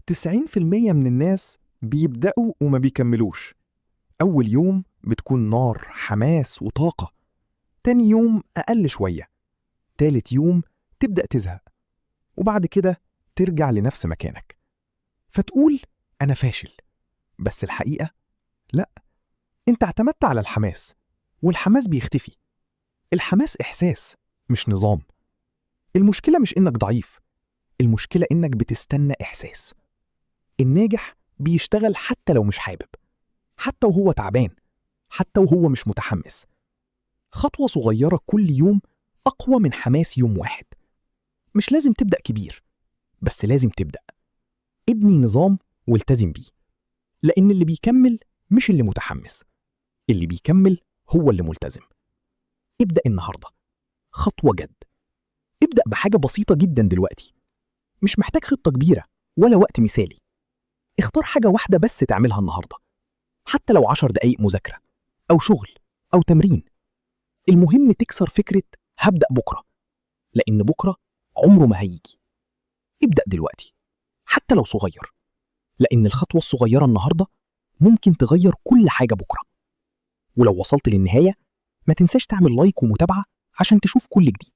90% من الناس بيبدأوا وما بيكملوش. أول يوم بتكون نار، حماس وطاقة. تاني يوم أقل شوية. تالت يوم تبدأ تزهق، وبعد كده ترجع لنفس مكانك، فتقول أنا فاشل. بس الحقيقة لأ، أنت اعتمدت على الحماس، والحماس بيختفي. الحماس إحساس مش نظام. المشكلة مش إنك ضعيف، المشكلة إنك بتستنى إحساس. الناجح بيشتغل حتى لو مش حابب، حتى وهو تعبان، حتى وهو مش متحمس. خطوة صغيرة كل يوم أقوى من حماس يوم واحد. مش لازم تبدأ كبير، بس لازم تبدأ. ابني نظام والتزم بيه، لأن اللي بيكمل مش اللي متحمس، اللي بيكمل هو اللي ملتزم. ابدأ النهاردة خطوة جد. ابدأ بحاجة بسيطة جدا دلوقتي، مش محتاج خطة كبيرة ولا وقت مثالي. اختار حاجة واحدة بس تعملها النهاردة، حتى لو 10 دقايق مذاكرة أو شغل أو تمرين. المهم تكسر فكرة هبدأ بكرة، لأن بكرة عمره ما هيجي. ابدأ دلوقتي حتى لو صغير، لأن الخطوة الصغيرة النهاردة ممكن تغير كل حاجة بكرة. ولو وصلت للنهاية ما تنساش تعمل like ومتابعة عشان تشوف كل جديد.